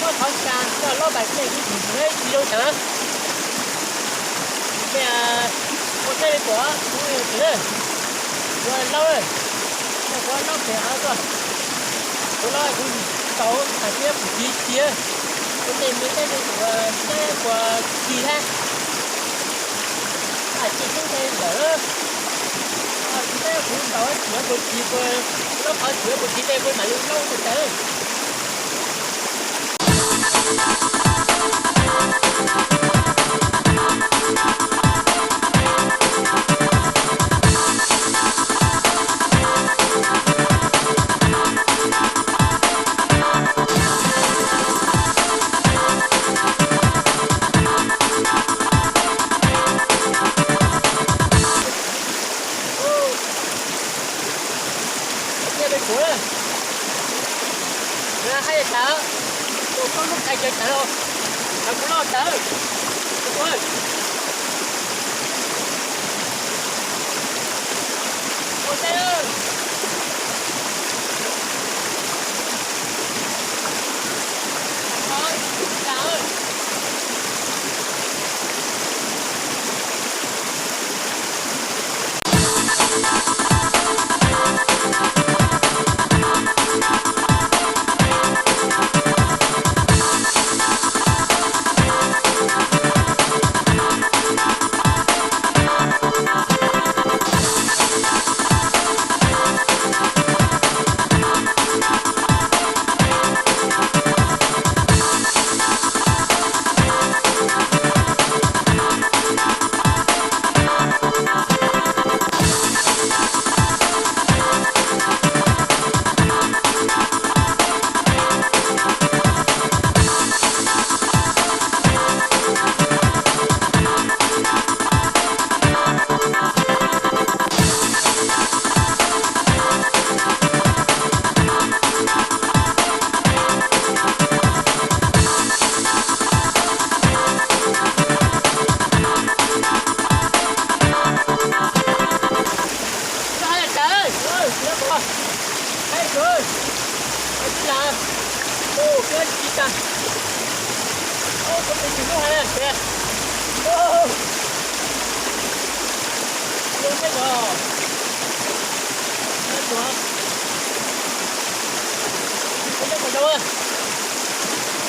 Qhov kas coj laub pas kiag kuv tsis tsis zoo tawm. Ua saib li kuv kuv tsis na, kuv laub, kuv laub pem qhov tuaj, kuv laub kuv ntaus hais tias kuv tsis tsis, kuv tej me saib li kuv saib kuv tsis hab. Tsis xeeb ntawd, tsis saib kuv ntaus tsis puas tsis, kuv laub qhov tsis puas tsis tej kuv mam li laub tawm. Hais tias peb kuv na, hais tias tawv, tus koj lub kais cawv tawv, tawv kuv loj tawv, tus ua teb.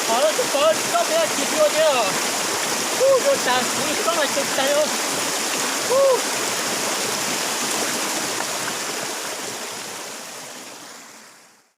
Qhov no tus pov tsis tsob peb tsis dua thiab os. Ub, zoo tas kuv tsob no ces tas os.